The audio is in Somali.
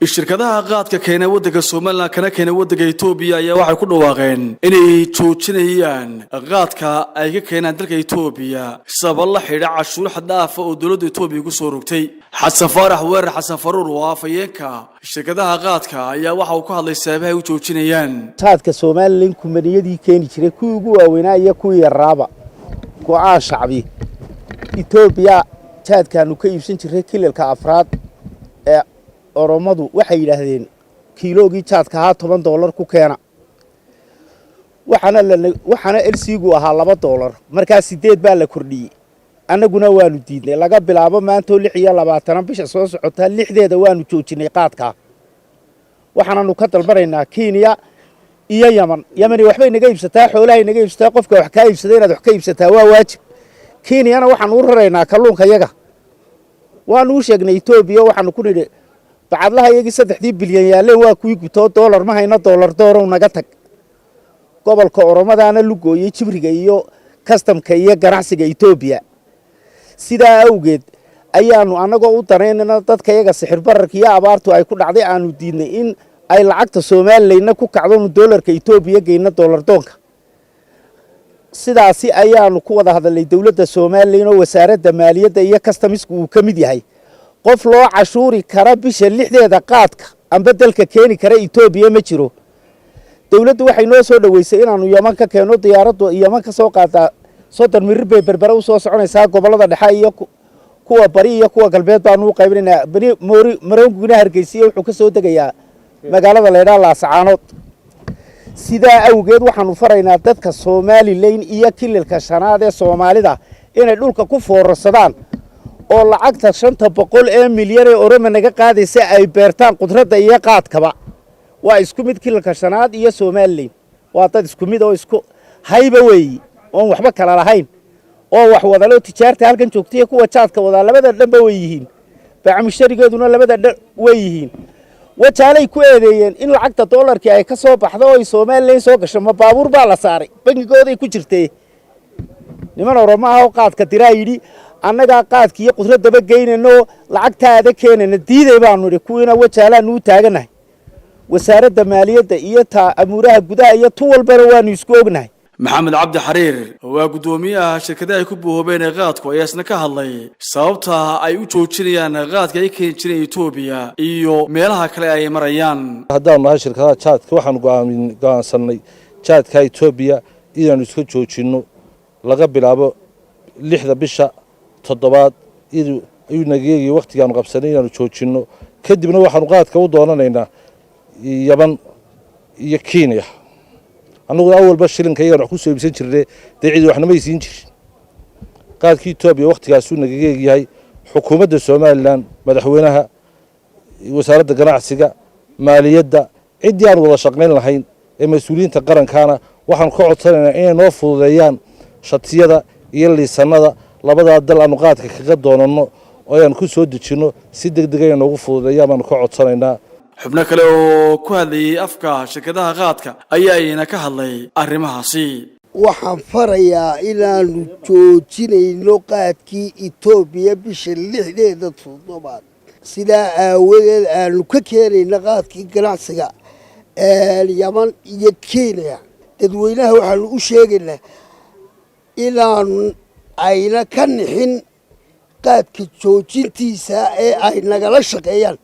Shirkadaha qaadka keena waddanka Somaliland kana keena waddanka Itoobiya ayaa waxay ku dhawaaqeen inay joojinayaan qaadka ay ka keenaan dalka Itoobiya, sabab la xidha cashuur xad dhaafa oo dowladda Itoobiya ku soo rogtay. Xasan Faarax Weerar Xasan Faruur oo afhayeenka shirkadaha qaadka ayaa waxa uu ka hadlay sababaha ay u joojinayaan. Jaadka Somaliland kumbaniyadii keeni jiray, kuwii ugu waaweynaa iyo kuwii yaraaba, go'aan shacbi Etoobiya jaadkaanu ka iibsan jiray kililka afraad ee Oromadu waxay yidhaahdeen kiiloogii jaadka ahaa $10 ku keena, waxaana LC-gu ahaa $2. Markaa 8 baa la kordhiyey, annaguna waanu diidnay. Laga bilaabo maantoo 26-na, bisha soo socotaa 6-deeda waanu joojinay qaadkaa. Waxaananu ka dalbanaynaa Kenya iyo Yeman. Yemani waxbay naga iibsataa, xoolahay naga iibsataa. Qofka wax kaa iibsada inaad wax ka iibsataa waa waajib. Kenyana waxaanu u raraynaa kalluunka yaga. Waanu u sheegnay Etoobiya, waxaanu ku nidhi bacadlaha iyagii 3-dii bilyan yaalleen waa kuwii gutoo, doolar ma hayno, doolar doorow naga tag. Gobolka Oromadaana lugooyey jibriga iyo kastamka iyo ganacsiga Etoobiya. Sidaa awgeed ayaanu annagoo u danaynana dadka yaga sixir bararka iyo abaartu ay ku dhacday aanu diidnay in ay lacagta Somalilandna ku kacdonu doolarka Etoobiya geyna doolar doonka. Sidaasi ayaanu ku wada hadalnay dowladda Somaliland oo wasaaradda maaliyadda iyo kastamisku uu ka mid yahay. Qof loo cashuuri kara bisha 6-deeda qaadka amba dalka keeni kara Etoobiya ma jiro. Dowladdu waxay noo soo dhoweysay inaanu Yeman ka keenno. Diyaaraddu Yeman ka soo qaadaa 30 mirir bay Berbere u soo soconaysaa. Gobollada dhexe iyo kuwa bari iyo kuwa galbeed baanu u qaybinaynaa. Beri moori maronguna Hargeysiya wuxuu ka soo degayaa magaalada laydhaha Laasacaanood. Sidaa awgeed waxaanu faraynaa dadka Somaliland iyo kililka shanaad ee Soomaalida inay dhulka ku foorarsadaan oo lacagta 500 ee milyan ee Oroma naga qaadaysa ay beertaan qudradda iyo qaadkaba. Waa isku mid kililka shanaad iyo Somaliland, waa dad isku mid oo isku hayba weeyi, oon waxba kala lahayn oo wax wadalo. Tijaarta halkan joogtaiyo kuwa jaadka wadaa labada dhanba way yihiin, baacamusharigeeduna labada dhan way yihiin. Wajaalay ku eedeeyeen in lacagta doolarkii ay ka soo baxdo oo ay Somaliland soo gasho. Ma baabuur baa la saaray? Bangigooday ku jirtee. Niman Oromo ah oo qaadka diraa yidhi annagaa qaadka iyo qudraddaba geynayno, lacagtaada keenayna. Diiday baanu idhi. Kuwiina Wajaalaanu u taaganahay. Wasaaradda maaliyadda iyo taa amuuraha gudaha iyo tu walbana waanu isku ognahay. Maxamed Cabdi Xariir oo guddoomiyaha shirkadaha ay ku bohoobeen ee qaadku ayaa isna ka hadlay sababta ay u joojinayaan qaadka ay keeni jireen Etoobiya iyo meelaha kale ay marayaan. Haddaanu nahay shirkadaha jaadka, waxaanu go'aansannay jaadka Etoobiya inaanu iska joojinno laga bilaabo 6-da bisha toddobaad. Ayuu nageegaya wakhtigaanu qabsanay inaanu joojinno. Kadibna waxaanu qaadka u doonanaynaa Yaman iyo Kenya. Annagu awalba shilinka iyagaan wax ku soo iibsan jirne, dee cidi waxnamay siin jirin. Qaadkii Etoobiya wakhtigaasuu nagaga egyahay. Xukuumadda Somaliland, madaxweynaha, wasaaradda ganacsiga, maaliyadda, ciddii aan wada shaqayn lahayn ee mas-uuliyiinta qarankaana waxaanu ka codsanaynaa inay noo fududeeyaan shatiyada iyo liisanada labadaa dal aanu qaadka kaga doonanno oo ayaan ku soo dejinno. Si deg deg inay noogu fududeeyaan baanu ka codsanaynaa. Xubno kale oo ku hadlayay afka shirkadaha qaadka ayaa iyana ka hadlay arrimahaasi. Waxaan farayaa inaanu joojinayno qaadkii Etoobiya bisha 6-deeda toddobaad. Sidaa aawadeed aanu ka keenayno qaadkii ganacsiga Yaman iyo Kenya. Dadweynaha waxaanu u sheegaynaa inaanu ayna ka nixin qaadka joojintiisa ee ay nagala shaqeeyaan.